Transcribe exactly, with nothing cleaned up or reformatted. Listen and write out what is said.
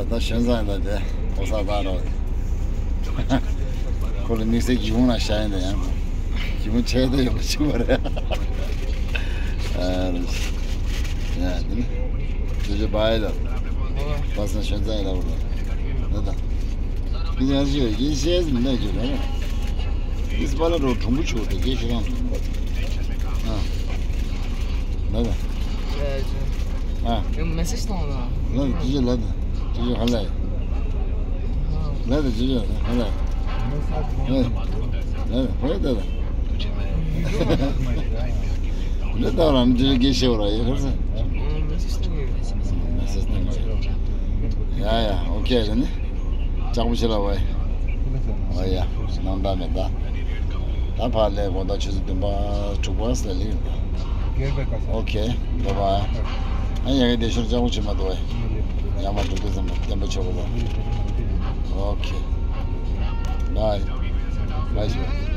ད་ཞོན་ཙང་ད་དེ་ཨོ་ས་ད་རོ། ཁོ་ལ་དམིགས་བསལ་སྒེའུ་ཁུང་ལ་བཞག་ཡིན་ད་ཡང་། སྒེའུ་ཁུང་ཆད་ད་ཡོང་ཆུ་བ་རེད། ཨ་རེད། ཡ་དེ་ནི། དེ་ཚོ་བ་ཡི་ལ། བ་སང་ཞོན་ཙང་ཡིན་ལ་བ་རོ། ད་ད། མི་ཡང་ཞིག་ཡིན་ཤེས་མི་ནས་རྒྱུ་རེད། ཨིས་པ་ལ་རོ་གྲུང་པོ་ཆུ་དེ་སྐད་ཤེས་རང་། ཨ། ལ་ད། ཨ། ཡང་མེ་སེཇ་གཏོང་ལ། ལ་ད་ཅི་ཅི་ལ་ད། ཅི་ཅི་ཧ་ལས། ལ་ད་ཅི་ཅི་ཧ་ལས། ལ་ད་ཧོ་ད་ད། ལ་ད་རང་ཅི་ཅི་སྐད་ཤེས་བ་ར་ཡོད་ཁར་ས། མེ་སེཇ་གཏོང་གི། ཡ་ཡ་ཨོ་ཁེ་རེད་ནི། ལྕགས་པོ་ཆེ་ལ་ཝའི། ཨོ་ཡ། སྣང་དག་མེད་ད། ད་ཕར་ལས་དགོང་དག་ཆུ་ཚོད་བདུན་པ་དྲུག་པ་ཟེར་ལེ་ཡོད་ད། ཨོ་ཁེ། བྷའི་བྷའི། ཨ་ཡ་གི་དེ་ཤོར་ལྕགས་པོ་ཆེ་མ་འདུག་ཝའི། ཡ་མ་འདུག་དུས་ཙམ་པ་བསྟན་པ་ཆོག་གི་ལ། ཨོ་ཁེ། བྷའི། བྷའི་ཤོ།